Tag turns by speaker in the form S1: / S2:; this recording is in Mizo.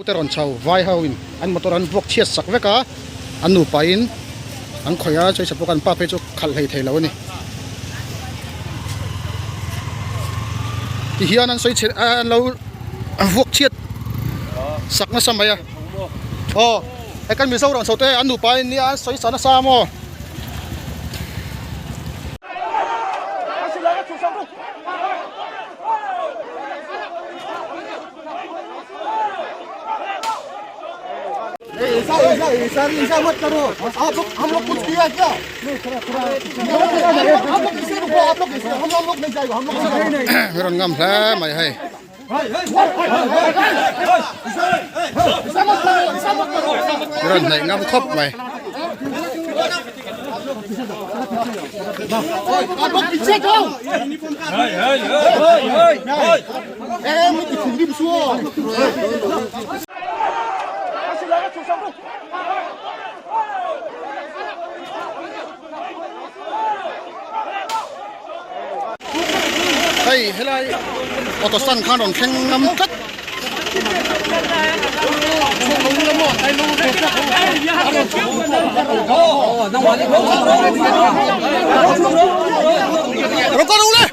S1: Te rawn chho vai ho in an motor an vuak chhiat sak vek a an nupa in an khawih a sawi chhapawk an pa phei chu khalh hlei thei lo a ni ti hian an sawi chhe an lo vuak chhiat sak nasa mai a aw hei kan mizo rawn chho te an nupa in nia an sawi sa nasa maw. Rawn ngam hle mai hei. Rawn hnaih ngam khawp mai. Hei helai auto stand khan rawn thleng ngam tlat. Rawn kal ru le.